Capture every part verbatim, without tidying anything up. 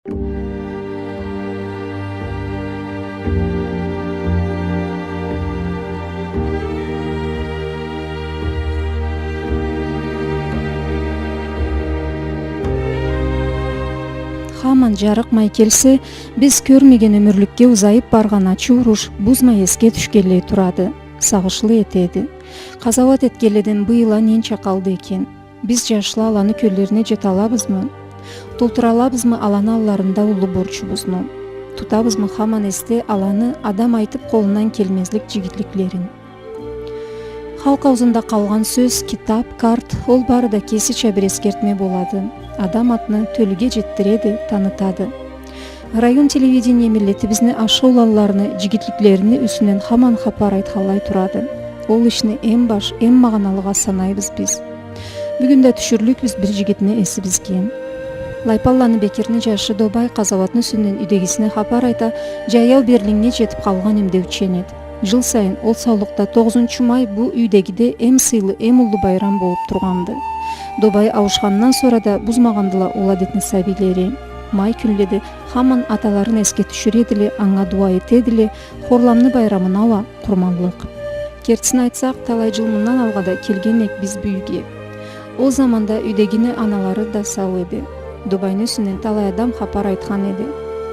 Хаман джарыкъмай келсе, биз кёрмеген ёмюрлюкге узайыб баргъан ачы уруш бузмай эсге тюшгенлей турады, сагъышлы этеди. Къазауат этгенледен быйыл а ненча къалды экен? Биз, джашла, аланы кёллерине джете алабызмы? Толтура алабызмы аланы алларында уллу борчубузну? Тутабызмы хаман эсде аланы адам айтыб къолундан келмезлик джигитликлерин? Халкъ аузунда къалгъан сёз, китаб, карт, ол бары да кесича бир эсгертме болады. Адам атны тёлюге джетдиреди, танытады. Район телевидение миллетибизни ашхы уланларыны джигитликлерини юсюнден хаман хапар айтханлай турады. Ол ишни эм баш, эм магъаналыгъа санайбыз биз. Бюгюн да тюшюрлюкбюз бир джигитни эсибизге. Лайпанланы Бекирни джашы Добай къазауатны юсюнден юйдегисине хапар айта, джаяу Берлиннге джетиб къалгъан эм деучен эди. Джыл сайын ол саулукъда тогъузунчу май бу юйдегиде эм сыйлы, эм уллу байрам болуб тургъанды. Добай ауушхандан сора да бузмагъандыла ол адетни сабийлери. Май кюнледе хаман аталарын эсге тюшюредиле, анга дуа этедиле, хорламны байрамына уа къурманлыкъ. Кертисин айтсакъ, талай джыл мындан алгъа да келген эк биз бу юйге. Ол заманда юйдегини аналары да сау эди. Добайны юсюнден талай адам хапар айтхан эди.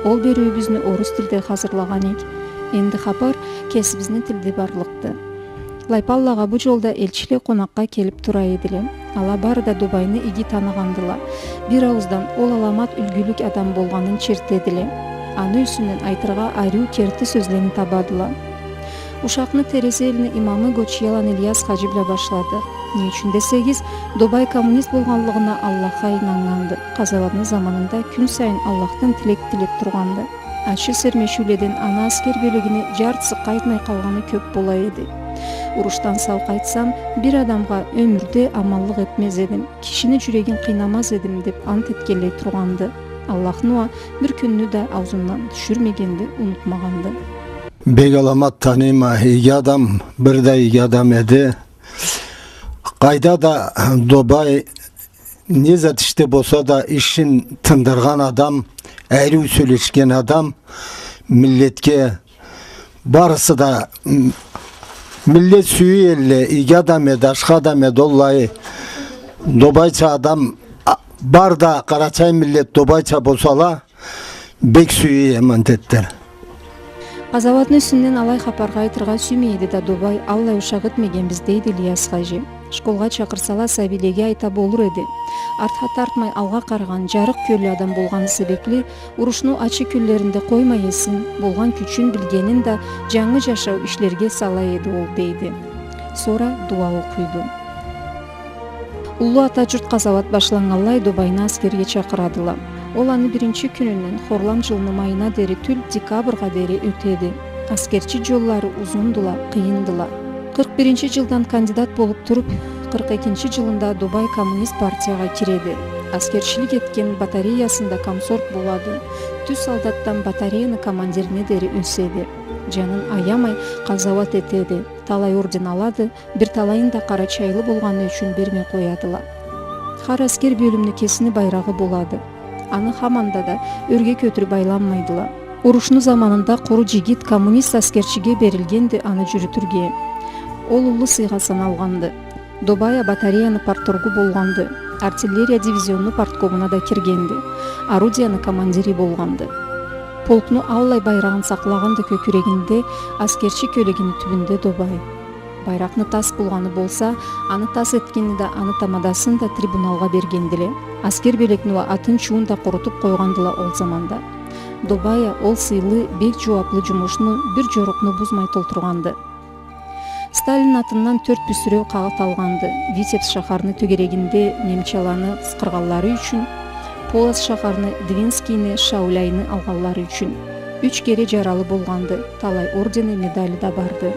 Ол бериуюбюзню орус тилде хазырлагъан эк. Энди хапар кесибизни тилде барлыкъды. Лайпанлагъа бу джолда элчиле къонакъгъа келиб тура эдиле. Ала бары да Добайны иги таныгъандыла. Бир аууздан ол аламат юлгюлюк адам болгъанын чертедиле. Аны юсюнден айтыргъа ариу керти сёзлени табадыла. Ушакъны Терезе элни имамы Гочияланы Ильяс хаджи бла башладыкъ. Не ючюн десегиз, Добай коммунист болгъанлыгъына Аллахха ийнаннганды. Къазауатны заманында кюн сайын Аллахдан тилек тилеб тургъанды. Ачы сермешиуледен аны аскер бёлегини джартысы къайтмай къалгъаны кёб бола эди. Урушдан сау къайтсам, бир адамгъа ёмюрде аманлыкъ этмез эдим, кишини джюрегин къыйнамаз эдим, деб ант этгенлей тургъанды. Аллахны уа бир кюнню да аузундан тюшюрмегенди, унутмагъанды. Бек аламат таныйма, иги адам, бир да иги адам эди. Къайда да Добай не зат ишде болса да, ишин тындыргъан адам, ариу сёлешген адам, миллетге барысы да, м, миллет сюе элле, иги адам эди, ашхы адам эди, оллахи. Добайча адам, а, бар да, къарачай миллет Добайча болсала, бек сюе эдим, ант этдир. Къазауатны юсюнден алай хапаргъа айтыргъа сюймей эди да Добай, аллай ушакъ этмегенбиз, дейди Ильяс хаджи. Школгъа чакъырсала, сабийлеге айта болур эди. Артха тартмай, алгъа къарагъан, джарыкъ кёллю адам болгъаны себебли, урушну ачы кюнлеринде къоймай эсин, болгъан кючюн, билгенин да джангы джашау ишлерге сала эди ол, дейди. Сора дуа окъуйду. Уллу Ата джурт къазауат башланнганлай Добайны аскерге чакъырадыла. Ол аны биринчи кюнюнден хорлам джылыны майына дери тюл, декабргъа дери ётеди. Аскерчи джоллары узундула, къыйындыла. Къыркъ биринчи джылдан кандидат болуб туруб, къыркъ экинчи джылында Добай коммунист партиягъа киреди. Аскерчилик этген батареясында комсорг болады. Тюз солдатдан батареяны командирине дери ёседи. Джанын аямай къазауат этеди. Талай орден алады, бир талайын да къарачайлы болгъаны ючюн бермей къоядыла. Хар аскер бёлюмню кесини байрагъы болады. Аны хаманда да ёрге кётюрюб айланмайдыла. Урушну заманында къуру джигит коммунист аскерчиге берилгенди аны джюрютюрге. Ол уллу сыйгъа саналгъанды. Добай а батареяны партторгу болгъанды. Артиллерия дивизионну парткомуна да киргенди. Орудияны командири болгъанды. Полкну аллай байрагъын сакълагъанды кёкюрегинде, аскерчи кёлегини тюбюнде Добай. Байракъны тас булгъаны болса, аны тас этгени да аны тамадасын да трибуналгъа бергендиле. Аскер бёлекни уа атын-чуун да къурутуб къойгъандыла ол заманда. Добай а ол сыйлы, бек джууаблы джумушну бир джорукъну бузмай толтургъанды. Сталин атындан тёрт бюсюреу къагъыт алгъанды. Витебск шахарны тёгерегинде немчаланы къысхыргъанлары ючюн, Полоцк шахарны, Двинскийни, Шауляйны алгъанлары ючюн. Юч кере джаралы болгъанды, талай ордени, медали да барды.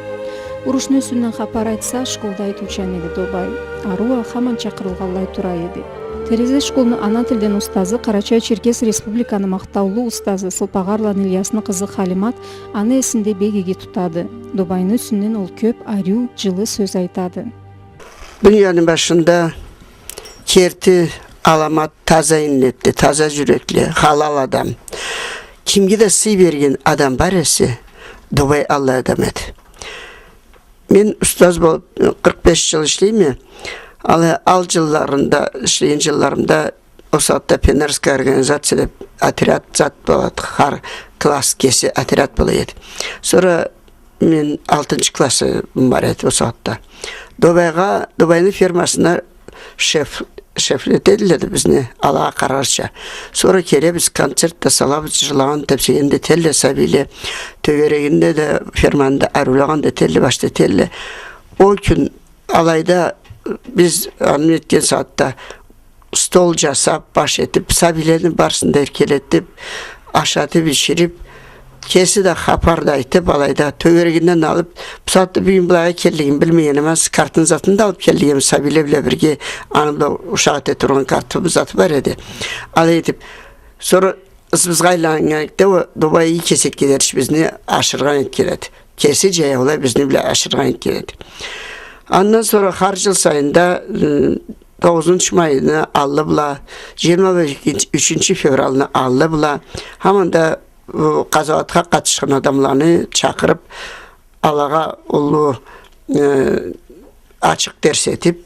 Урушну юсюнден хапар айтса, школда айтыучан эди Добай. Ары уа хаман чакъырылгъанлай тура эди. Терезе школну ана тилден устазы, Къарачай-Черкес Республиканы махтаулу устазы Сылпагъарланы Ильясны къызы Халимат аны эсинде бек иги тутады. Добайны юсюнден ол кёб ариу, джылы сёз айтады. Дунияны башында керти Аламат таза иннетли, таза жюрекли, халал адам. Кимге да сый берген адам бар эсе, Дубай аллай адам эди. Мен устаз болуп, э, къыркъ беш жыл ишлейме. Ал, ал жылларында, ишлеген жылларымда ол сагъатда пионерская организация деп отряд зат болады, хар класс кеси отряд бола эди. Сора мен алтынчы классым бар эди ол сагъатда. Дубайгъа, Дубайны фермасына шеф, шефлетелле да бизни, алагъа къарарча. Сора келебиз, концерт да салабыз, жырлагъан, тепсеген да этелле сабийле. Тёгерегинде да, ферманы да ариулагъан да этелле, башха да этелле. Ол кюн алайда биз аны этген сагъатда стол жасап, баш этип, сабийлени барысын да эркелетип, ашатып, ичирип, кеси да хапар да айтып, алайда тёгерегинден алып, бусагъатда бюгюн былайгъа келлигин билмегенме, сиз картын затын да алып келлигин, сабийле бла бирге, аны бла ушакъ эте тургъан картыбыз заты бар эди. Алай этип, сора ызыбызгъа айланнган эдик да, ол Дубай иги кесекге дерчи бизни ашыргъан этген эди. Кеси жаяулай бизни бла ашыргъан этген эди. Андан сора хар жыл сайында, ы, тогъузунчу майны аллы бла, жыйырма ючюнчю февралны аллы бла, хаманда, ы, къазауатха къатышхан адамланы чакъырып, алагъа уллу, ы, ачыкъ дерс этип,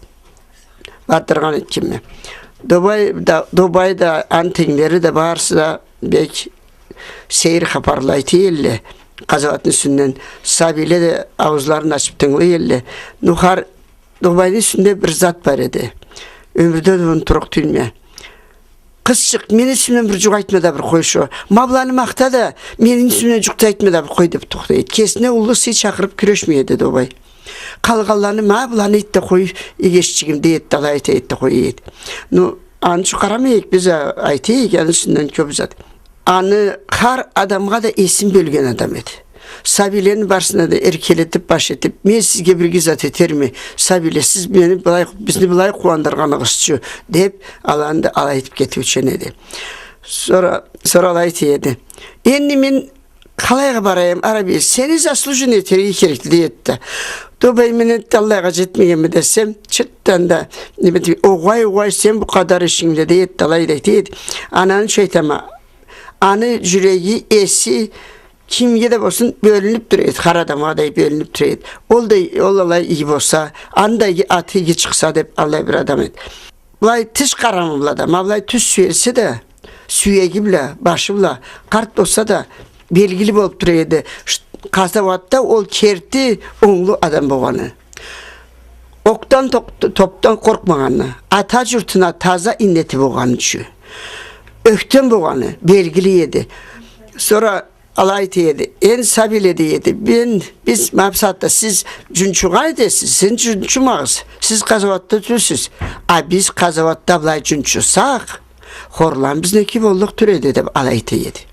бардыргъан этгенме. Дубай да, Дубай да, аны тенглери да, барысы да бек сейир хапарла айта элле, къазауатны юсюнден. Сабийле да ауузларын ачып тынгылай элле. Ну, хар Дубайны юсюнде бир зат бар эди. Ёмюрде да унутурукъ тюйюлме. Къызчыкъ, мени юсюмден бир жукъ айтма да бир къой шо. Ма быланы махта да, мени юсюмден жукъ да айтма да бир къой деп тохтай эди. Кесине уллу сый чакъырып кюрешмей эди Дубай. Къалгъанланы, ма быланы эт да къой, эгешчигим, дей эди, алай айта эди да къоя эди. Ну, аны ючюн къарамайыкъ биз, а, айта эдик, аны юсюнден кёп зат. Аны хар адамгъа да эсин бёлген адам эди. Сабийлени барысына да эркелетип, баш этип, мен сизге бир иги зат этерме, сабийле, сиз мени былай, бизни былай къууандыргъаныгъыз ючюн, деп, аланы да алай этип кетиучен эди. Сора, сора алай айта эди. Энди мен къалайгъа барайым, Арабий, сени заслуженный этерге керекди, дей эди да. Дубай, мен энди аллайгъа жетмегенме десем, чыртдан да, неме дей, огъай, огъай, сен бу къадар ишинг бла, дей эди да, алай да айта эди. Ананы ючюн айтама, аны жюреги, эси кимге да болсун бёлюнюп тура эди, хар адамгъа да бёлюнюп тура эди. Ол да, ол алай иги болса, аны да иги, аты иги чыкъса деп, аллай бир адам эди. Былай тыш къарамы бла да, ма былай тюз сюелсе да, сюеги бла, башы бла, къарт болса да, белгили болуп тура эди. Ш-, къазауатда ол керти онглу адам болгъаны. Окъдан, ток-, топдан къоркъмагъаны, ата журтуна таза иннети болгъаны ючюн. Ёхтем болгъаны белгили эди. Сора алай айта эди. Энди сабийле, дей эди, мен, биз, ма бусагъатда сиз жунчугъан этесиз, сиз жунчумагъыз. Сиз къазауатда тюлсюз. А биз къазауатда былай жунчусакъ, хорланы бизники боллукъ тюл эди, деп алай айта эди.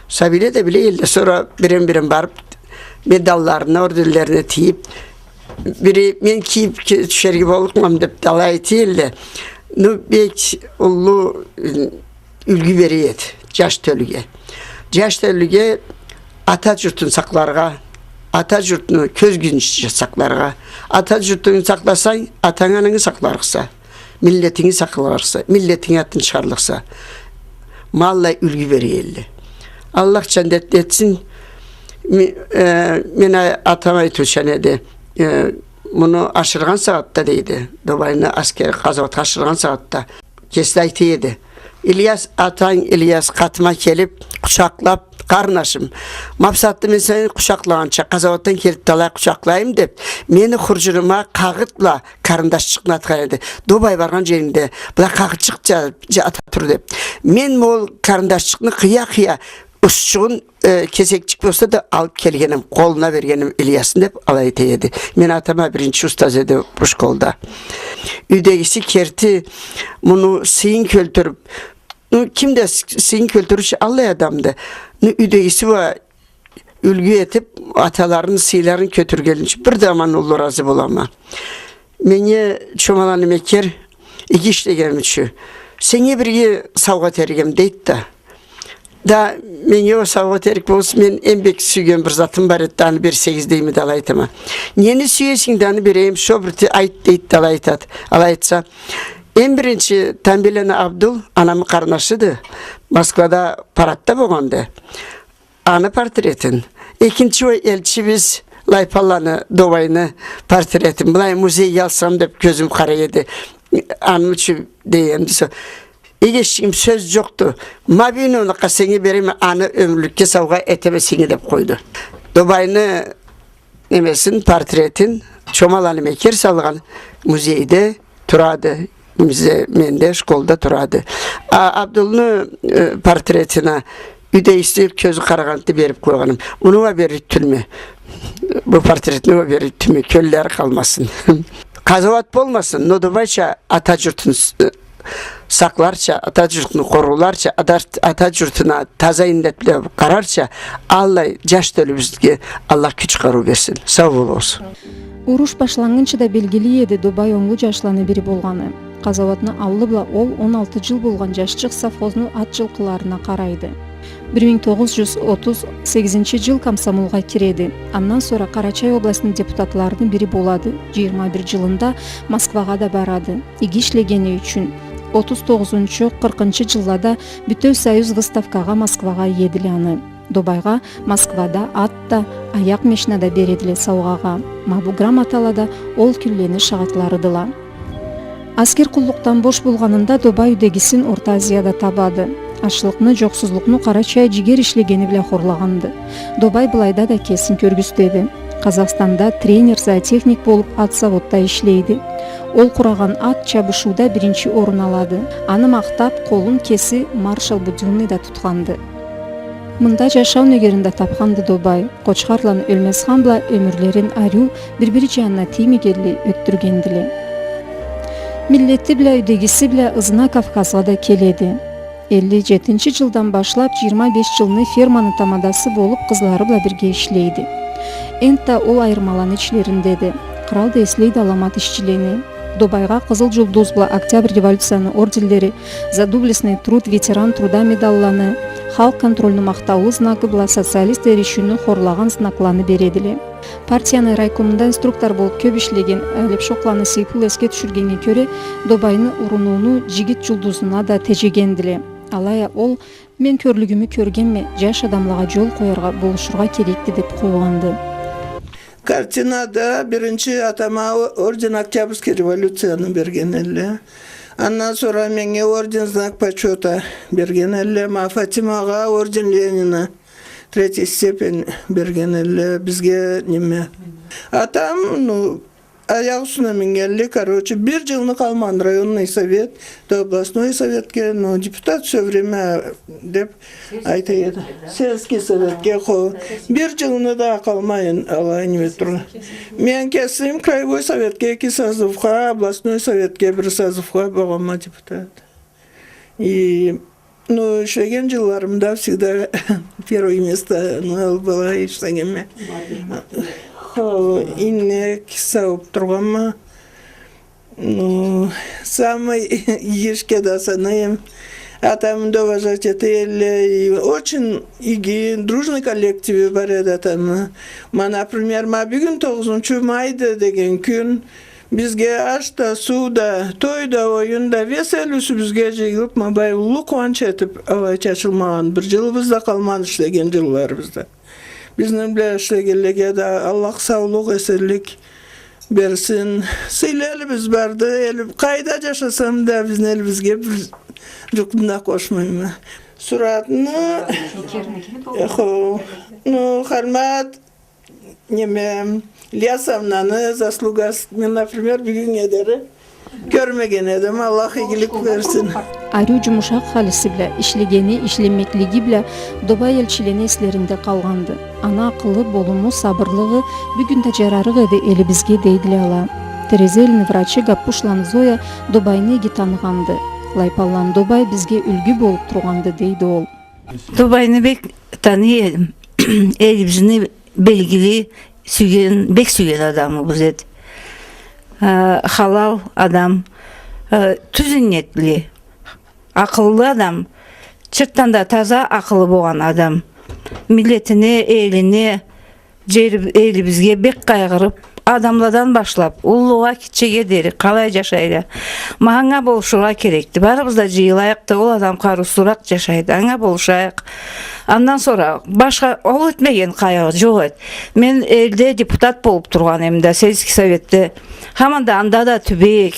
Сабийле да биле элле, сора бирем-бирем барып, медалларына, орденлерине тийип, бири мен кийип ке-, тюшерге боллукъмам деп да алай айта элле. Ну, бек уллу, ы, юлгю бере эди жаш тёлюге. Жаш тёлюге ата журтун сакъларгъа, ата журтну кёз гюнюнчю сакъларгъа. Ата журтунгу сакъласанг, атанг-анангы сакъларыкъса, миллетинги сакъларыкъса, миллетинги атын чыгъарыкъса. Ма аллай юлгю бере элле. Аллах жаннет этсин. Ми-, э, мен ай-, атам айтыучан эди. Э, муну ашыргъан сагъатда, дейди, Дубайны аскер къазауатха ашыргъан сагъатда, кеси да айта эди. Ильяс, атанг Ильяс къатыма келип, къучакълап, къарнашым, ма бусагъатда мен сени къучакълагъанча, къазауатдан келип да алай къучакълайым деп, мени хуржуныма къагъыт бла къарындашчыкъны атхан эди. Дубай баргъан жерингде, былай къагъытчыкъ жа-, жа-, ата тур деп. Мен ол къарындашчыкъны къыя-къыя уччугъун, э, кесекчик болса да алып келгеним, къолуна бергеним Ильясны, деп алай айта эди. Мени атам а биринчи устаз эди бу школда. Юйдегиси керти муну сыйын кёлтюрюп, ну, ким да с-, сыйын кёлтюрюучю аллай адамды. Ну, юйдегиси уа юлгю этип, аталарыны сыйларын кётюргени ючюн бир да аман уллу ыразы болама. Меннге чомаланы Мекер иги ишлегеним ючюн, сеннге бирге саугъа этерик эдим, дейди да. Да, меннге ол саугъа этерик болса, мен эм бек сюйген бир затым бар эди да, аны берсегиз дейме да, алай айтама. Нени сюесинг да, аны берейим, шо бир ти-, айт, дейди да, алай айтады. Алай айтса, Эм биринчи Тамбийланы Абдул, анамы къарнашыды. Москвада парадда болгъанды. Аны портретин. Экинчи ол элчибиз Лайпанланы, Добайны портретин былай музейге алсам деп кёзюм къарай эди. Аны ючюн дегенди со. Эгеччигим, сёз жокъду. Ма бюгюн ону къасенге береме, аны ёмюрлюкге саугъа этеме сеннге деп къойду. Добайны немесин, портретин Чомаланы Мекер салгъан музейде турады. Бизде, менде школда турады. А Абдулну, э, портретине юйде ишлеп кёзю къарагъанды, берип къойгъаным. Муну уа берлик тюлме. Бу портретни уа берлик тюлме. Кёллери къалмасын. Къазауат болмасын, но Добайча ата журтун с-, э, сакъларча, ата журтун къорууларча, ата, ата журтуна таза иннет бла къарарча, аллай жаш тёлюбюзге Аллах кюч-къарыу берсин. Сау болугъуз. Уруш башланнгынчы да белгили эди Добай онглу жашланы бири болгъаны. Къазауатны аллы бла ол он алты жыл болгъан жашчыкъ совхозну ат жылкъыларына къарайды. Бир минг тогъуз жюз отуз сегизинчи жыл комсомолгъа киреди. Андан сора Къарачай областны депутатларыны бири болады. Жыйырма бир жылында Москвагъа да барады. Иги ишлегени ючюн отуз тогъузунчу, къыркъынчы жыллада Бютеу союз выставкагъа Москвагъа иедиле аны. Добайгъа Москвада ат да, аякъ машина да бередиле саугъагъа. Ма бу грамотала да ол кюнлени шагъатларыдыла. Аскер къуллукъдан бош болгъанында Добай юйдегисин Орта Азияда табады. Ачлыкъны, жокъсузлукъну Къарачай жигер ишлегени бла хорлагъанды. Добай былайда да кесин кёргюзтеди. Къазахстанда тренер-зоотехник болуп ат заводда ишлейди. Ол къурагъан ат чабышыуда биринчи орун алады. Аны махтап, къолун кеси маршал Будённыйда тутханды. Мында жашау нёгерин да тапханды Добай. Къочхарланы Ёлмесхан бла ёмюрлерин ариу, бир-бири жанына тиймегенлей ётдюргендиле. Миллети бла, юйдегиси бла ызына Кавказгъа да келеди. Элли жетинчи жылдан башлап, жыйырма беш жылны ферманы тамадасы болуп, къызлары бла бирге ишлейди. Энтда ол айырмаланы ичлериндеди. Кърал да эслейди аламат ишчилени. Добайгъа Къызыл Жулдуз бла Октябрь революцияны орденлери, За доблестный труд, Ветеран труда медалланы, Халкъ контрольну махтаулу знагы бла Социалист эришиуню хорлагъан знакъланы бередиле. Партияны райкомунда инструктор болуп кёп ишлеген Алепшокъланы Сейпул эсге тюшюргеннге кёре, Добайны урунууну жигит жулдузуна да тежегендиле. Алай а ол: «Мен кёрлюгюмю кёргенме, жаш адамлагъа жол къояргъа, болушургъа керекди», — деп къуугъанды. Картинада биринчи атама о-, орден Октябрьский революцияны берген элле. Андан сора меннге орден Знак почёта берген элле. Ма Фатимагъа орден Ленина, третья степень берген элле. Бизге неме. Атам, ну, аякъ юсюне мингенлей, короче, бир жылны къалмагъан районный совет, да областной советге, но депутат всё время деп айта эди. Сельский советге, хо. Бир жылны да къалмайын, алай неме тургъан. Мен кесим краевой советге эки созывха, областной советге бир созывха болгъанма депутат. И, ну, ишлеген жылларымда всегда первое место, ну, алып ала ишлегенме. Хо, иннек саууп тургъанма. Ну, самый иги ишге да санайма. Атамы да уважать эте элле, и очень иги, дружный коллективи бар эди атамы. Ма, например, ма бюгюн тогъузунчу майды деген кюн, бизге аш да, суу да, той да, оюн да, весь эл юсю бизге жыйылып, ма былай уллу къууанч этип, алай чачылмагъан бир жылыбыз да къалмады ишлеген жылларыбызда. Бизни бла ишлегенлеге да Аллах саулукъ, эсенлик берсин. Сыйлы элибиз барды, эл, къайда жашасам да, бизни элибизге бир жукъну да къошмайма. Суратны, эхо, ну, Хармат, неме, Ильясовнаны заслугасы, мен, например, бюгюннге дери кёрмеген эдим, Аллах игилик берсин. Ариу жумушакъ халиси бла, ишлегени, ишленмеклиги бла Добай элчилени эслеринде къалгъанды. Аны акъылы, болуму, сабырлыгъы бюгюн да жарарыкъ эди элибизге, дейдиле ала. Терезе элни врачы Гаппушланы Зоя Добайны иги таныгъанды. Лайпанланы Добай бизге юлгю болуп тургъанды, дейди ол. Добайны бек таный эдим. Элибизни белгили, сюйген, бек сюйген адамыбыз эди. Э, халал адам, э, тюз иннетли, акъыллы адам, чыртдан да таза акъылы болгъан адам. Миллетине, элине, жер, элибизге бек къайгъырып, адамладан башлап, уллугъа, кичиге дери, къалай джашайла. Ма анга болушургъа керекди. Барыбыз да джыйылайыкъ да, ол адам къарыусузуракъ джашайды. Анга болушайыкъ. Андан сора башха ол этмеген къайгъы джокъ эди. Мен элде депутат болуп тургъан эдим да, сельский советде. Хаманда анда да тюбек.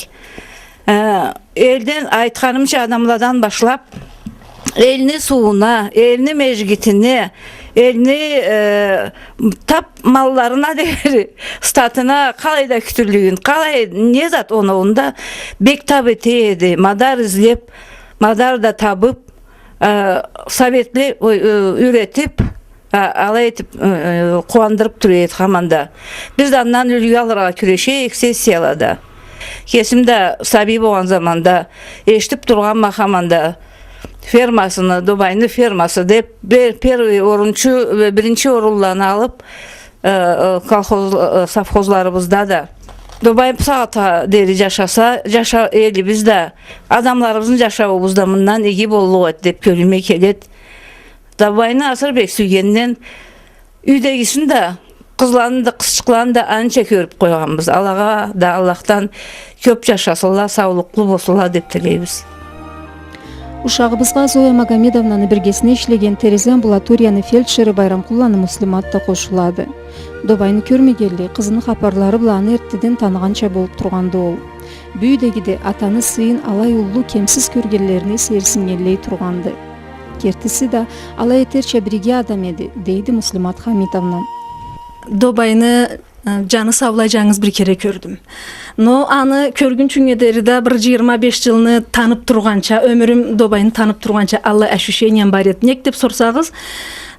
Э, элден, айтханымча, адамладан башлап, элни сууна, элни межгитине, элни, э, тап малларына дери, статына къалайда кютюрлюгюн, къалай, не зат оноуун да бек тап эте эди. Мадар излеп, мадар да табып, э, советле, ой, э, юретип, а, алай этип, э, э, къууандырып тура эди хаманда. Биз да андан юлгю алыргъа кюреше эдик сессиялада. Кесим да сабий болгъан заманда эшитип тургъанма хаманда, фермасыны, Добайны фермасы деп, бир, первый орунчу, э, биринчи орунланы алып, э, э, колхоз, э, совхозларыбызда да. Добай бусагъатха дери джашаса, джаша-, элибиз да, адамларыбызны джашауубуз да мындан иги боллукъ эди деп кёлюме келеди. Добайны асыры бек сюйгенден, юйдегисин да, къызларын да, къызчыкъларын да анча кёрюп къойгъанбыз. Алагъа да Аллахдан кёп джашасынла, саулукълу болсунла деп тилейбиз. Ушагъыбызгъа Зоя Магомедовнаны биргесине ишлеген Терезе амбулаторияны фельдшери Байрамкъулланы Муслимат да къошулады. Добайны кёрмегенлей, къызыны хапарлары бла аны эртдеден таныгъанча болуп тургъанды ол. Бу юйдегиде атаны сыйын алай уллу, кемсиз кёргенлерине сейирсиннгенлей тургъанды. Кертиси да, алай этерча бир иги адам эди, дейди Муслимат Хамитовна. Добайны, э, джаны саулай джангыз бир кере кёрдюм. Но аны кёргюнчюннге дери да бир джыйырма беш джылны танып тургъанча, ёмюрюм Добайны танып тургъанча аллай ощущениям бар эди. Нек деп сорсагъыз,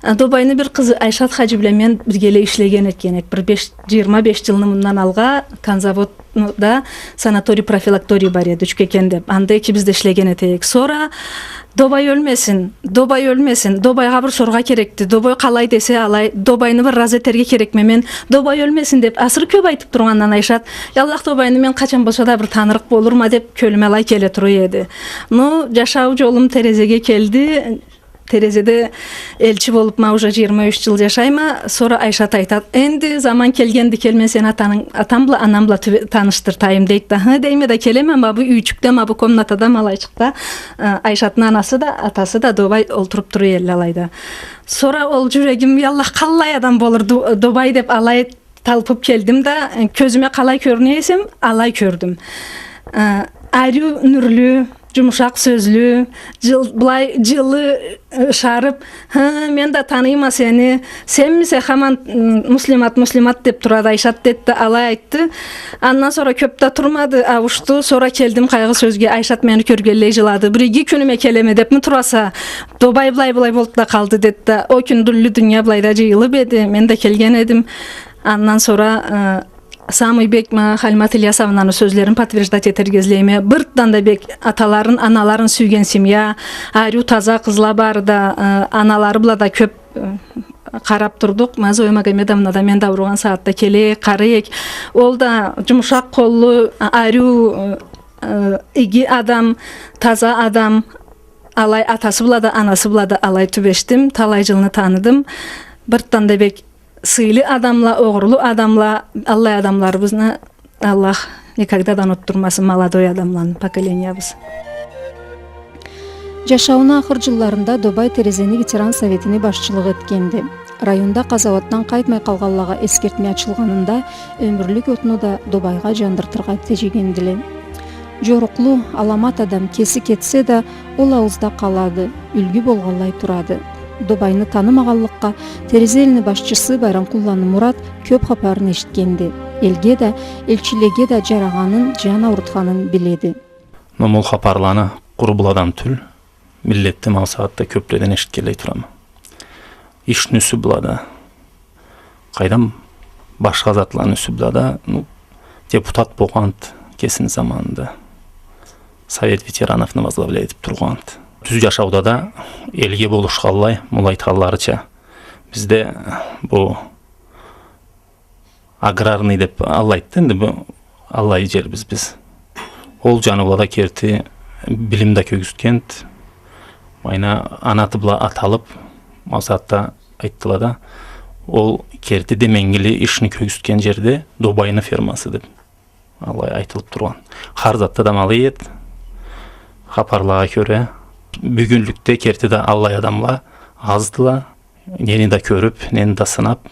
э, Добайны бир къызы Айшат хаджи бла мен биргелей ишлеген этген эдик. Бир беш, джыйырма беш джылны мындан алгъа конзавод да санаторий-профилакторий бар эди, Учкекен деп. Анда экибиз да ишлеген эте эдик. Сора, Добай ёлмесин, Добай ёлмесин, Добайгъа бир соргъа керекди, Добай къалай десе алай, Добайны бир разы этерге керекме мен, Добай ёлмесин деп, асыры кёп айтып тургъандан Айшат, я Аллах, Добайны мен къачан болса да бир танырыкъ болурма деп, кёлюме алай келе тура эди. Ну, джашау джолум Терезеге келди. Терезеде элчи болуп, ма, уже джыйырма юч джыл джашайма. Сора Айшат айтад: «Энди заман келгенди, кел, мен сени атанг-, атанг бла, ананг бла тюбе-, танышдыртайым», — дейд да. «Хы», — дейме да, келеме, ма бу юйчюкде, ма бу комнатада, ма алайчыкъда, э, Айшатны анасы да, атасы да, Добай олтуруп тура эдиле алайда. Сора ол джюрегим, я Аллах, къаллай адам болур Ду-, Добай деп, алай талпып келдим да, э, кёзюме къалай кёрюне эсем, алай кёрдюм. Э, ариу нюрлю, джумушакъ сёзлю, джыл-, былай джылы, э, ышарып, «Хы, мен да таныйма сени, сенмисе хаман, м, Муслимат, Муслимат деп турады Айшат?» — деди да, алай айтды. Андан сора кёп да турмады, ауушду. Сора келдим къайгъы сёзге, Айшат мени кёргенлей джылады. «Бир иги кюнюме келеме депми тураса, Добай былай-былай болуп да къалды», — деди да. Ол кюн тюрлю дуния былайда джыйылып эди, мен да келген эдим. Андан сора, э, самый бек ма Халимат Ильясовнаны сёзлерин подтверждать этерге излейме. Быртдан да бек аталарын, аналарын сюйген семья, ариу таза къызла бары да, э, аналары бла да кёп, э, къарап турдукъ. Ма Зоя Магомедовна да мен да ауругъан сагъатда келе, къарай эк. Ол да джумушакъ къоллу, а-, ариу, э, э, иги адам, таза адам. Алай атасы бла да, анасы бла да алай тюбешдим, талай джылны таныдым. Быртдан да бек сыйлы адамла, огъурлу адамла, аллай адамларыбызны Аллах никогда да унутдурмасын, молодой адамланы, поколениябыз. Джашауну ахыр джылларында Добай Терезени ветеран советине башчылыкъ этгенди. Районда къазауатдан къайтмай къалгъанлагъа эсгертме ачылгъанында ёмюрлюк отну да Добайгъа джандыртыргъа теджегендиле. Джорукълу, аламат адам кеси кетсе да, ол ауузда къалады, юлгю болгъанлай турады. Добайны танымагъанлыкъгъа, Терезе элни башчысы Байрамкъулланы Мурат кёп хапарын эшитгенди. Элге да, элчилеге да джарагъанын, джан аурутханын биледи. Ма ол хапарланы къуру быладан тюл, миллетде ма бусагъатда кёпледен эшитгенлей турама. Ишни юсю бла да, къайдам, башха затланы юсю бла да, ну, депутат болгъанд кесини заманында. Совет ветерановну возглавлять этип тургъанд. Тюз джашауда да элге болушханлай, ма ол айтханларыча, бизде бу аграрный деп аллайды да, энди бу аллай джербиз биз. Ол джаны бла да керти билим да кёргюзтгенд. Майна ана аты бла аталып, ма бусагъатда айтдыла да, Ол керти деменгили ишни кёргюзтген жерде Дубайны фермасы деп алай айтылып тургъан. Хар затда да амалы эди. Хапарлагъа кёре, бюгюнлюкде керти да аллай адамла аздыла. Нени да кёрюп, нени да сынап,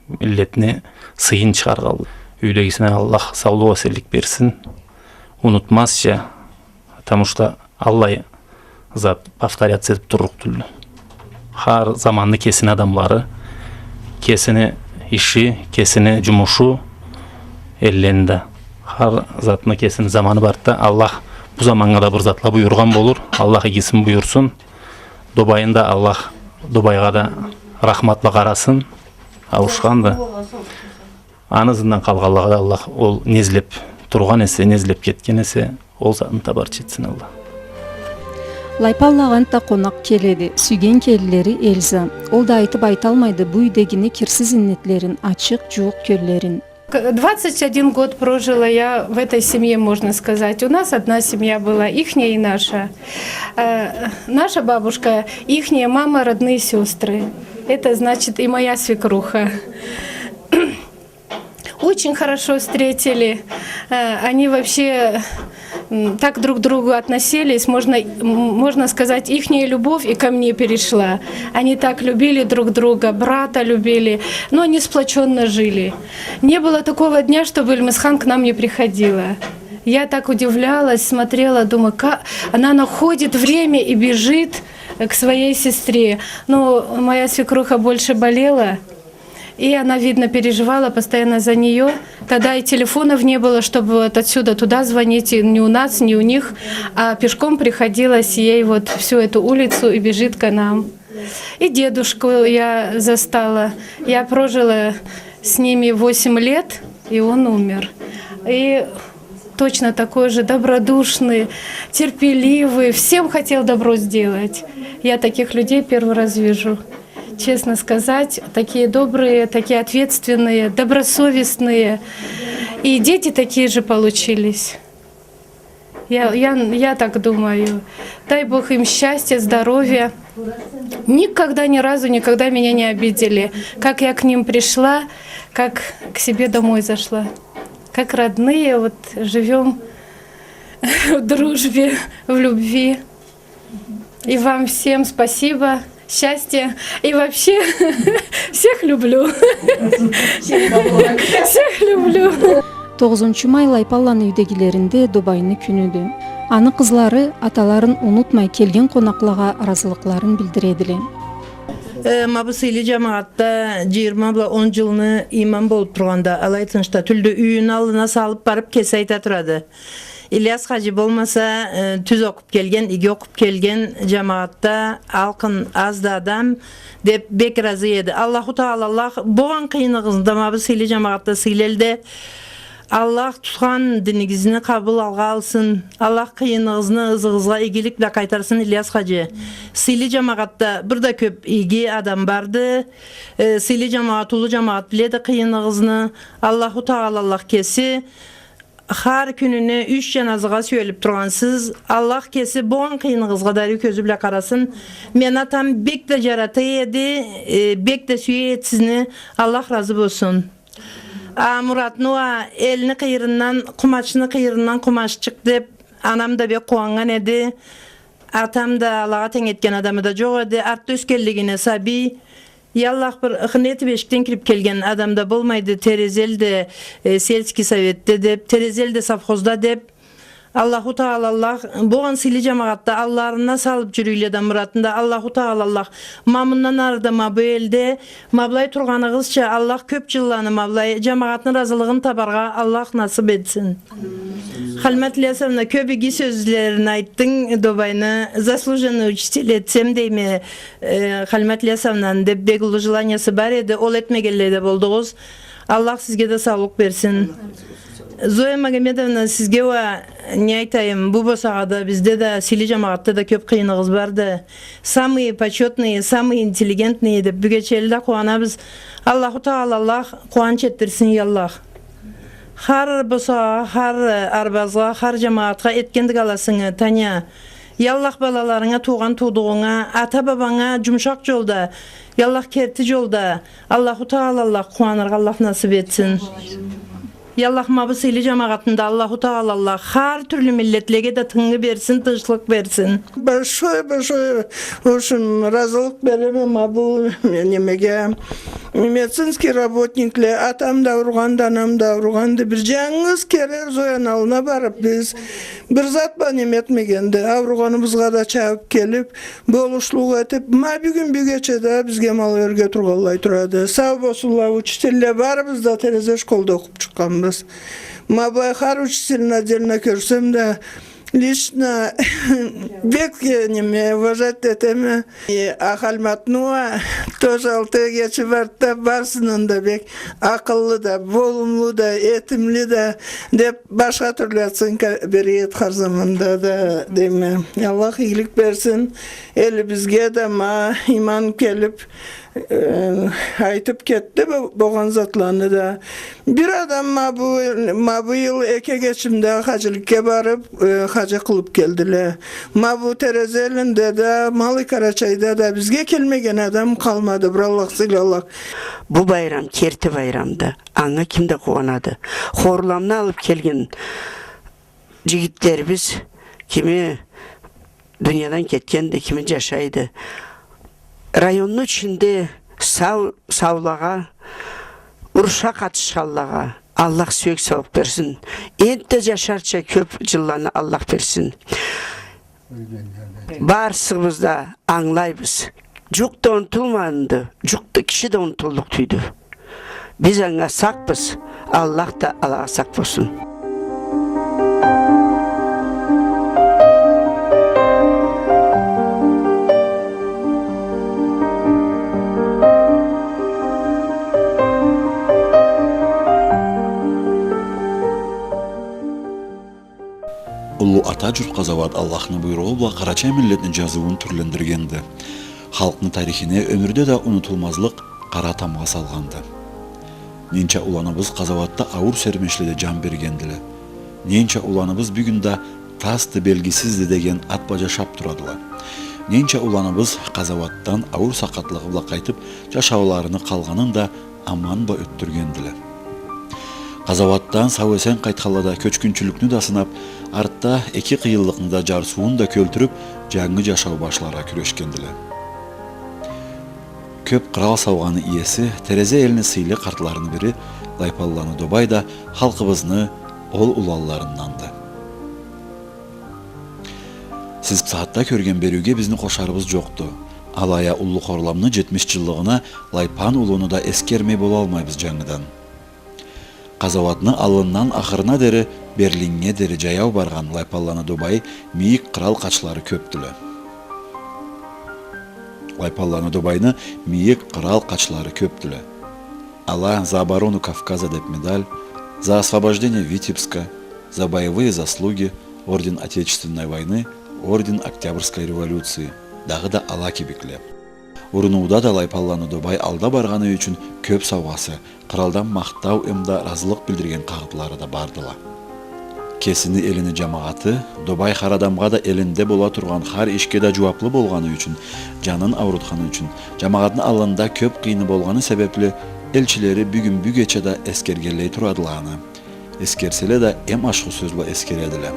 миллетни сыйын чыгъаргъанла. Юйдегисине Аллах саулукъ, эсенлик берсин. Унутмазча, потому что аллай зат повторяться этип турлукъ тюлдю. Хар заманны кесини адамлары, кесини иши, кесини жумушу эллеринде. Хар затны кесини заманы барды да, Аллах бу заманнга да бир затла буюргъан болур. Аллах игисин буюрсун. Дубайны да Аллах, Дубайгъа да рахмат бла къарасын. Ауушханды. Аны ызындан къалгъанлагъа да Аллах ол не излеп тургъан эсе, не излеп кетген эсе, ол затны табарча этсин Аллах. Лайпанлагъа антда къонакъ келеди. Сюйген келинлери Эльза. Ол да айтып айталмайды бу юйдегини кирсиз иннетлерин, ачыкъ, жууукъ кёллерин. К-, двадцать один год прожила я в этой семье, можно сказать. У нас одна семья была, ихняя и наша. Э, наша бабушка, ихняя мама, родные сёстры. Это значит и моя свекруха. Очень хорошо встретили. Э, они вообще, м, так друг к другу относились, можно, м, можно сказать, ихняя любовь и ко мне перешла. Они так любили друг друга, брата любили, но они сплочённо жили. Не было такого дня, чтобы Эльмисхан к нам не приходила. Я так удивлялась, смотрела, думаю, как она находит время и бежит к своей сестре. Но моя свекруха больше болела. И она, видно, переживала постоянно за неё. Тогда и телефонов не было, чтобы вот отсюда туда звонить, и ни у нас, ни у них. А пешком приходилось ей вот всю эту улицу и бежит к нам. И дедушку я застала. Я прожила с ними восемь лет, и он умер. И точно такой же добродушный, терпеливый, всем хотел добро сделать. Я таких людей первый раз вижу. Честно сказать, такие добрые, такие ответственные, добросовестные. И дети такие же получились. Я, я, я так думаю. Дай Бог им счастья, здоровья. Никогда, ни разу, никогда меня не обидели. Как я к ним пришла, как к себе домой зашла. Как родные, вот живём в дружбе, в любви. И вам всем спасибо, счастья. И вообще, всех люблю. Всех люблю. Тогъузунчу май Лайпанланы юйдегилеринде Дубайны кюнюдю. Аны къызлары аталарын унутмай келген къонакълагъа ыразылыкъларын билдиредиле. Э, ма бу сыйлы жамагъатда жыйырма бла он жылны имам болуп тургъанда, алай тынчда тюлдю, юйюню аллына салып барып кеси айта турады. Ильяс хаджи болмаса, э, тюз окъуп келген, иги окъуп келген, жамагъатда алкъын азды адам, деп бек ыразы эди. Аллаху Тагъала Аллах болгъан къыйыныгъызны да ма бу сыйлы жамагъатда сыйлы элде. Аллах тутхан динигизни къабыл алгъа алсын. Аллах къыйыныгъызны ызыгъызгъа игилик бла къайтарсын, Ильяс хаджи. Сыйлы жамагъатда бир да кёп иги адам барды. Э, сыйлы жамагъат, уллу жамагъат биледи къыйыныгъызны. Аллаху Тагъала Аллах кеси хар кюнюне юч жаназыгъа сюелип тургъансыз. Аллах кеси болгъан къыйыныгъызгъа да ариу кёзю бла къарасын. Мени атам бек да жарата эди, э, бек да сюе эди сизни. Аллах ыразы болсун. А Муратны уа элни къыйырындан, къумачны къыйырындан къумаччыкъ деп, анам да бек къууаннган эди. Атам да алагъа тенг этген адамы да жокъ эди. Артда ёсгенлигине сабий. Яллах, бир ых-, не этип эшикден кирип келген адам да болмайды, Терезелде, э, сельский советде деп, Терезелде совхозда деп. Аллаху Тагъала Аллах болгъан сыйлы жамагъатда алларына салып жюрюйле да Муратны да, Аллаху Тагъала Аллах ма мындан ары да ма бу элде, ма былай тургъаныгъызча, Аллах кёп жылланы ма былай жамагъатны ыразылыгъын табаргъа Аллах насып этсин. Халимат Ильясовна, кёп иги сёзлерин айтдынг, Дубайны заслуженный учитель этсем дейме, э, Халимат Ильясовнаны деп бек уллу желаниясы бар эди, ол этмегенлей да болдугъуз. Аллах сизге да саулукъ берсин. Зоя Магомедовна, сизге уа не айтайым, бу босагъада бизде да, сыйлы жамагъатда да кёп къыйыныгъыз барды. Самые почётные, самые интеллигентные деп бюгечели да къууанабыз. Аллаху Тагъала Аллах къууанч этдирсин, я Аллах. Хар босагъагъа, хар арбазгъа, хар жамагъатха этгендик аласынгы, Таня. Я Аллах, балаларынга, туугъан туудугъунга, ата-бабанга джумушакъ джолда, я Аллах, керти джолда, Аллаху Тагъала, Аллах, къууаныргъа Аллах насыб этсин. Я Аллах, ма бу сыйлы джамагъатында Аллаху Тагъала, Аллах, хар тюрлю миллетлеге да тынгы берсин, тынчлыкъ берсин. Большое, большое, в общем, разылыкъ береме ма бу немеге. Медицинский работникле, атам да ауругъанды, анам да ауругъанды. Бир джангыз кере Зояны аллына барыб, биз бир зат бла неме этмегенди. Ауругъаныбызгъа да чабыб келиб, болушлукъ этиб, ма бюгюн, бюгече да бизге мал ёрге тургъанлай турады. Сау болсунла учительле, барыбыз да Терезе школда окъуб чыкъгъанбыз. Ма былай хар учительни отдельно кёрсем да, лично бек, э, неме, уважать этеме. Э, Ахальматны уа тоже алты эгечи барды да, барысындан да бек акъыллы да, болумлу да, этимли да, деб, башха тюрлю оценка береди хар заманда да, дейме. Аллах игилик берсин. Элибизге да ма иман келиб, э, айтыб кетди бу-, болгъан затланы да. Бир адам ма бу, ма бу йыл эки эгечим да хаджиликге барыб, э, хаджи къылыб келдиле. Ма бу Терезе элинде да, Малый Къарачайда да бизге келмеген адам къалмады, бир Аллах сыйлы Аллах. Бу байрам керти байрамды. Анга ким да къууанады. Хорламны алыб келген джигитлерибиз кими дуниядан кетгенди, кими джашайды. Районну ичинде сау-, саулагъа, урушха къатышханлагъа Аллах сюек-саулукъ берсин. Энтда джашарча кёб джылланы Аллах берсин. Барысыбыз да ангылайбыз. Джукъ да унутулмагъанды, джукъ да, киши да унутуллукъ тюйдю. Биз анга сакъбыз, Аллах да алагъа сакъ болсун. Уллу ата джурт Къазауат Аллахны буйругъу бла къарачай миллетни джазыуун тюрлендиргенди. Халкъны тарихине ёмюрде да унутулмазлыкъ къара тамгъа салгъанды. Ненча уланыбыз Къазауатда ауур сермешледе джан бергендиле. Ненча уланыбыз бюгюн да «тасды, белгисизди» деген ат бла джашаб турадыла. Ненча уланыбыз Къазауатдан ауур сакъатлыгъы бла къайтыб, джашауларыны къалгъанын да аман бла ётдюргендиле. Къазауатдан сау-эсен къайтханла да кёчгюнчюлюкню да сынаб, артда эки къыйынлыкъны да, джарсыуну да кёлтюрюб, джангы джашау башларгъа кюрешгендиле. Кёб къырал саугъаны иеси, Терезе элни сыйлы къартларыны бири Лайпанланы Добай да халкъыбызны ол уланларынданды. Сиз бусагъатда кёрген бериуге бизни къошарыбыз джокъду. Алай а уллу хорламны джетмиш джыллыгъына Лайпан улуну да эсгермей болалмайбыз джангыдан. Къазауатны аллындан ахырына дери, Берлиннге дери джаяу баргъан Лайпанланы Добай мийик къырал къачлары кёбдюле. Лайпанланы Добайны мийик къырал къачлары кёбдюле. Ала «За оборону Кавказа» деб медаль, «За освобождение Витебска», «За боевые заслуги» орден Отечественной войны, орден Октябрьской революции, дагъыда ала кибикле. Урунууда да Лайпанланы Добай алда баргъаны ючюн кёб саугъасы, къыралдан махтау эмда разылыкъ билдирген къагъытлары да бардыла. Кесини элини джамагъаты, Добай хар адамгъа да элинде бола тургъан хар ишге да джууаблы болгъаны ючюн, джанын аурутханы ючюн, джамагъатны аллында кёб къыйыны болгъаны себебли, элчилери бюгюн-бюгече да эсгергенлей турадыла аны. Эсгерселе да, эм ашхы сёз бла эсгередиле.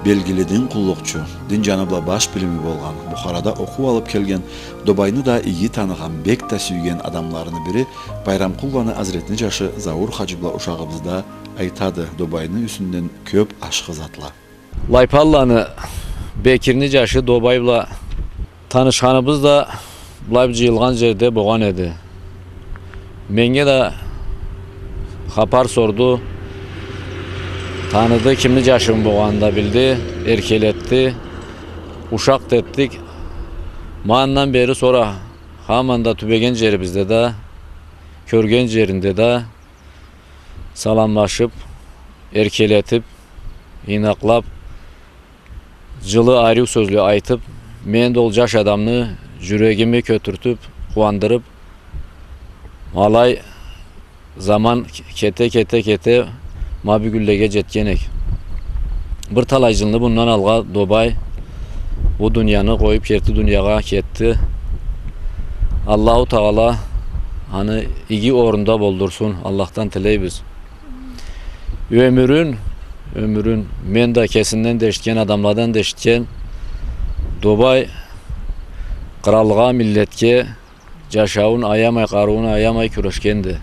Белгили дин къуллукъчу, дин джаны бла баш билими болгъан, Бухарада окъуу алыб келген, Добайны да иги таныгъан, бек да сюйген адамларыны бири Байрамкъулланы Азретни джашы Заур хаджи бла ушагъыбызда айтады Добайны юсюнден кёб ашхы затла. Лайпанланы Бекирни джашы Добай бла танышханыбыз да былай бир джыйылгъан джерде богъан эди. Меннге да хапар сорду, таныды, кимни джашым богъанын да билди, эркелетди, ушакъ да этдик. Ма андан бери сора хаман да тюбеген джерибизде да, кёрген джеринде да саламлашыб, эркелетиб, ийнакълаб, джылы, ариу сёзле айтыб, Мен да ол джаш адамны джюрегими кётюртюп, къууандырып, алай заман кете, кете, кете, ма бюгюнлеге джетген эк. Бир талай джылны бундан алгъа Добай бу дунияны къоюп, керти дуниягъа кетди. Аллаху Тагъала аны иги орунда болдурсун, Аллахдан тилейбиз. Ёмюрюн, ёмюрюн, мен да кесинден да эшитген, адамладан да эшитген, Добай къралгъа, миллетге джашауун аямай, къарыуун аямай кюрешгенди.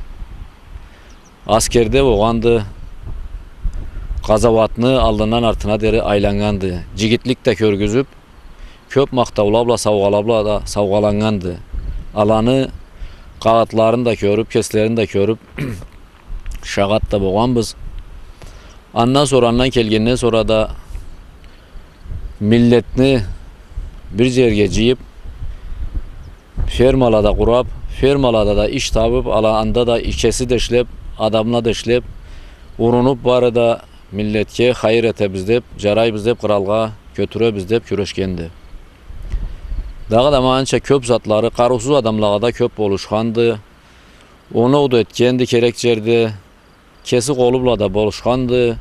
Аскерде болгъанды, къазауатны аллындан артына дери айланнганды. Джигитлик да кёргюзюп, кёп махтаула бла, саугъала бла да саугъаланнганды. Аланы къагъытларын да кёрюп, кеслерин да кёрюп, шагъат да болгъанбыз. Андан сора, андан келгенден сора да миллетни бир джерге джыйып, фермала да къурап, фермалада да иш табып, ала анда да кеси да ишлеп, адамла да ишлеп, урунуп, бары да миллетге хайыр этебиз деп, джарайбыз деп, къралгъа кётюребиз деп кюрешгенди. Дагъыда ма анча кёп затлары къарыусуз адамлагъа да кёп болушханды. Оноу да этгенди керек джерде, кеси къолу бла да болушханды,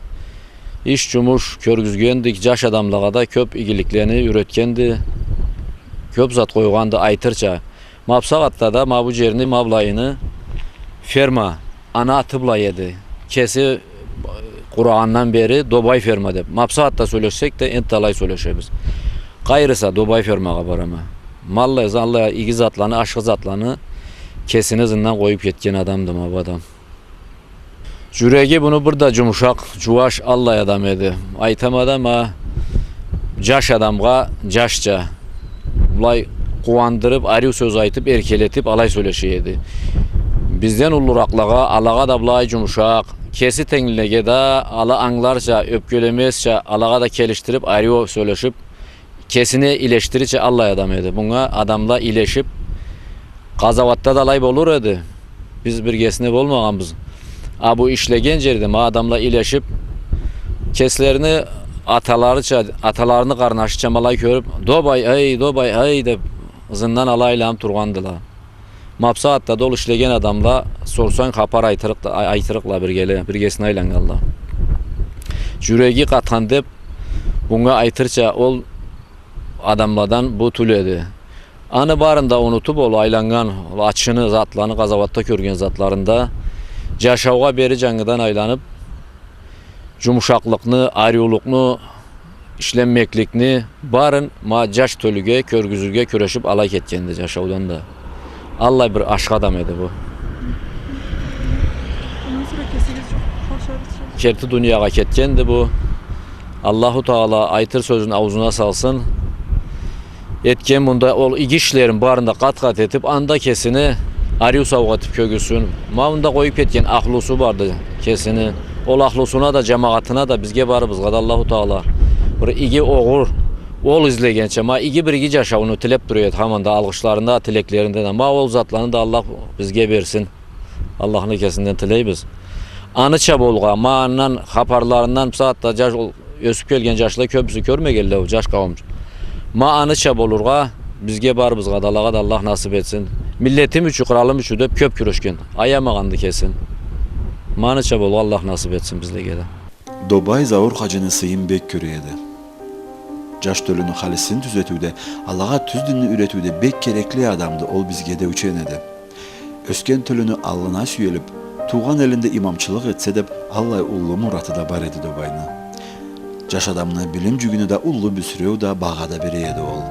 иш-джумуш кёргюзгенди, джаш адамлагъа да кёп игиликлени юретгенди, кёп зат къойгъанды айтырча. Ма бусагъатда да ма бу джерни, ма былайыны ферма аны аты бла эди. Кеси къурагъандан бери Добай ферма деп. Ма бусагъатда сёлешсек да, энтда алай сёлешебиз. Къайрыса Добай фермагъа барама. Ма аллай, аллай иги затланы, ашхы затланы кесини ызындан къоюп кетген адамды ма бу адам. Джюреги буну бир да джумушакъ, джууаш, аллай адам эди. Айтама да, ма джаш адамгъа джашча, былай къууандырып, ариу сёз айтып, эркелетип, алай сёлеше эди. Бизден уллуракълагъа, алагъа да былай джумушакъ, кеси тенглилеге да ала ангыларча, ёпкелемезча, алагъа да келишдирип, ариу сёлешип, кесине илешдирирча аллай адам эди. Бунга адамла илешип, къазауатда да алай болур эди. Биз биргесине болмагъанбыз. А бу ишлеген джерде ма адамла илешип, кеслерини аталарыча, аталарыны къарнашыча ма алай кёрюп, «Добай, эй, Добай, эй», деп, ызындан алай айланып тургъандыла. Ма бусагъатда да ол ишлеген адамла, сорсанг, хапар айтырыкъ-, ай-, айтырыкъла биргеле, биргесине айланнганла. Джюреги къатхан деп, бунга айтырча, ол адамладан бу тюл эди. Аны барын да унутуп, ол айланнган, ол ачыны, затланы, къазауатда кёрген затларын да, джашаугъа бери джангыдан айланып, джумушакълыкъны, ариулукъну, ишленмекликни барын ма джаш тёлюге кёргюзюрге кюрешип алай кетгенди джашаудан да. Аллай бир ашхы адам эди бу. Андан сора кесигиз джукъ къаршыгъыз? Керти дуниягъа кетгенди бу. Аллаху Тагъала айтыр сёзюн аузуна салсын. Этген мында ол иги ишлерин барын да къат-къат этип, анда кесине ариу саугъа этип кёргюзсюн. Ма мында къоюп кетген ахлусу барды кесини. Ол ахлусуна да, джамагъатына да, бизге барыбызгъа да Аллаху Тагъала бир иги огъур, ол излегенча, ма иги бир иги джашауну тилеп тура эди хаманда алгъышларында, тилеклеринде да. Ма ол затланы да Аллах бизге берсин. Аллахны кесинден тилейбиз. Аныча болгъа, ма андан хапарларындан, бусагъатда джаш, ол ёсюп келген джашла кёбюсю кёрмегенле ол джаш къауум. Ма аныча болургъа, бизге барыбызгъа да, алагъа да Аллах насып этсин. Миллетим ючюн, къралым ючюн деп кёп кюрешген. Аямагъанды кесин. Ма аныча болгъа Аллах насып этсин бизлеге да. Добай Заур хаджини сыйын бек кёре эди. Джаш тёлюню халисин тюзетиуде, алагъа тюз динни юйретиуде бек керекли адамды, ол бизге да ёчен эди. Ёсген тёлюню аллына сюелип, туугъан элинде имамчылыкъ этсе деп, аллай уллу мураты да бар эди Добайны. Джаш адамны билим джюгюне да уллу бюсюреу да, багъа да бере эди ол.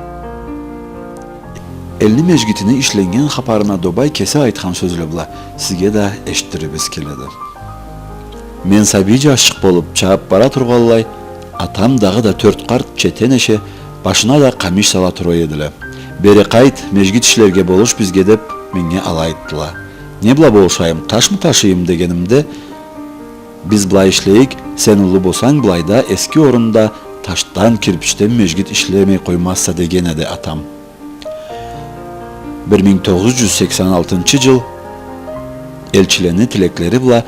Элни межгитини ишленнген хапарына Добай кеси айтхан сёзле бла сизге да эшитдирибиз келеди. Мен сабий джашчыкъ болуп, чабып бара тургъанлай, атам дагъыда тёрт къарт четен эше, башына да къамиш сала тура эдиле. «Бери къайт, межгит ишлерге болуш бизге», — деп, меннге алай айтдыла. «Не бла болушайым, ташмы ташыйым?» — дегенимде, «Биз былай ишлейик, сен уллу болсанг, былайда эски орунда ташдан, кирпичден межгит ишлемей къоймазса», — деген эди атам. Бир минг тогъуз джюз сексен алтынчы джыл элчилени тилеклери бла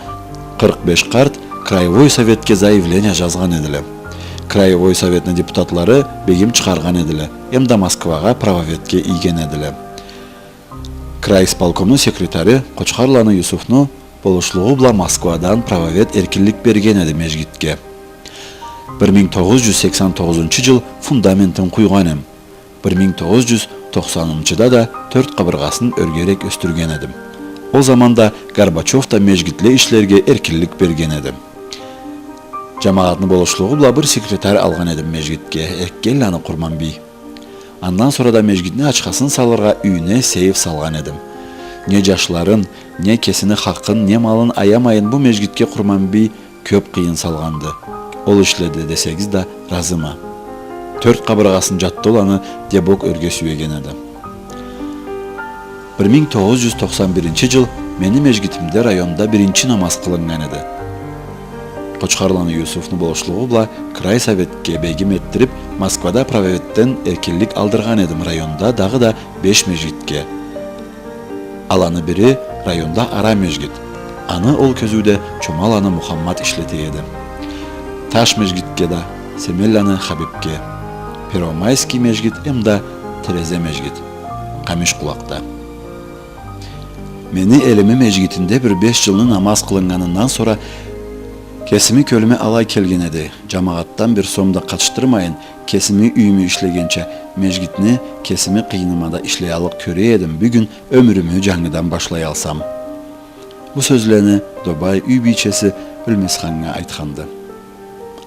къыркъ беш къарт краевой советге заявление джазгъан эдиле. Краевой советни депутатлары бегим чыгъаргъан эдиле, эмда Москвагъа правоведге ийген эдиле. Край исполкомну секретары Къочхарланы Юсуфну болушлугъу бла Москвадан правовед эркинлик берген эди межгитге. Бир минг тогъуз жюз сексен тогъузунчу жыл фундаментин къуйгъан эм. Бир минг тогъуз жюз токъсанынчыда да тёрт къабыргъасын ёргерек ёсдюрген эдим. Ол заманда Горбачёв да межгитле ишлерге эркинлик берген эди. Жамагъатны болушлугъу бла бир секретарь алгъан эдим межгитге, Эркенланы Къурманбий. Андан сора да межгитни ачхасын салыргъа юйюне сейф салгъан эдим. Не жашларын, не кесини хакъын, не малын аямайын бу межгитге Къурманбий кёп къыйын салгъанды. Ол ишледи десегиз да разыма. Тёрт къабыргъасын Жаттоланы Дебок ёрге сюеген эди. Бир минг тогъуз жюз токъсан биринчи жыл мени межгитимде районда биринчи намаз къылыннган эди. Къочхарланы Юсуфну болушлугъу бла край советге бегим этдирип, Москвада правоведден эркинлик алдыргъан эдим районда дагъыда беш межгитге. Аланы бири районда Ара межгит. Аны ол кёзюуде Чомаланы Мухаммат ишлете эди. Таш межгитге да, Семенланы Хабибге, Первомайский межгит эмда Терезе межгит, Къамиш-Къулакъда. Мени элими межгитинде бир беш жылны намаз къылыннганындан сора кесими кёлюме алай келген эди, жамагъатдан бир сом да къатышдырмайын, кесими юйюмю ишлегенча, межгитни кесими къыйыныма да ишлеяллыкъ кёре эдим, бюгюн ёмюрюмю жангыдан башлаялсам. Бу сёзлени Добай юй бийчеси Ёлмесханнга айтханды.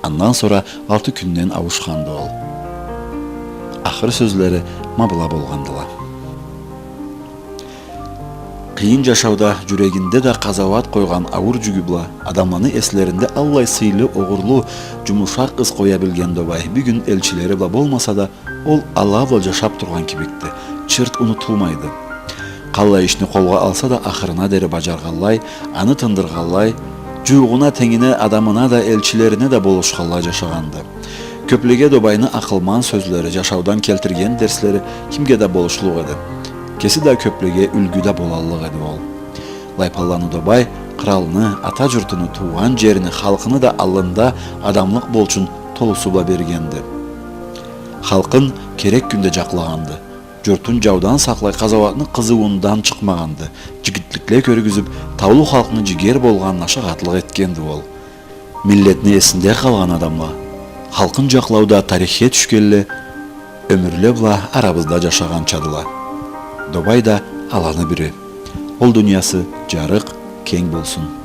Андан сора алты кюнден ауушханды ол. Ахыр сёзлери ма была болгъандыла. Къыйын жашауда жюрегинде да къазауат къойгъан ауур жюгю бла адамланы эслеринде аллай сыйлы, огъурлу, жумушакъ ыз къоя билген Добай бюгюн элчилери бла болмаса да, ол ала бла жашап тургъан кибикди, чырт унутулмайды. Къаллай ишни къолгъа алса да, ахырына дери бажаргъанлай, аны тындыргъанлай, жууугъуна, тенгине, адамына да, элчилерине да болушханлай жашагъанды. Кёплеге Добайны акъылман сёзлери, жашаудан келтирген дерслери кимге да болушлукъ эди. Кеси да кёплеге юлгю да болаллыкъ эди ол. Лайпанланы Добай къралны, ата журтуну, туугъан жерни, халкъыны да аллында адамлыкъ болчун толусу бла бергенди. Халкъын керек кюнде жакълагъанды. Журтун жаудан сакълай, къазауатны къызыуундан чыкъмагъанды. Жигитликле кёргюзюп, таулу халкъны жигер болгъанына шагъатлыкъ этгенди ол. Миллетни эсинде къалгъан адамла, халкъын жакълауда тарихге тюшгенле, ёмюрле бла арабызда жашагъанчадыла. Добай да аланы бири. Ол дуниясы жарыкъ, кенг болсун.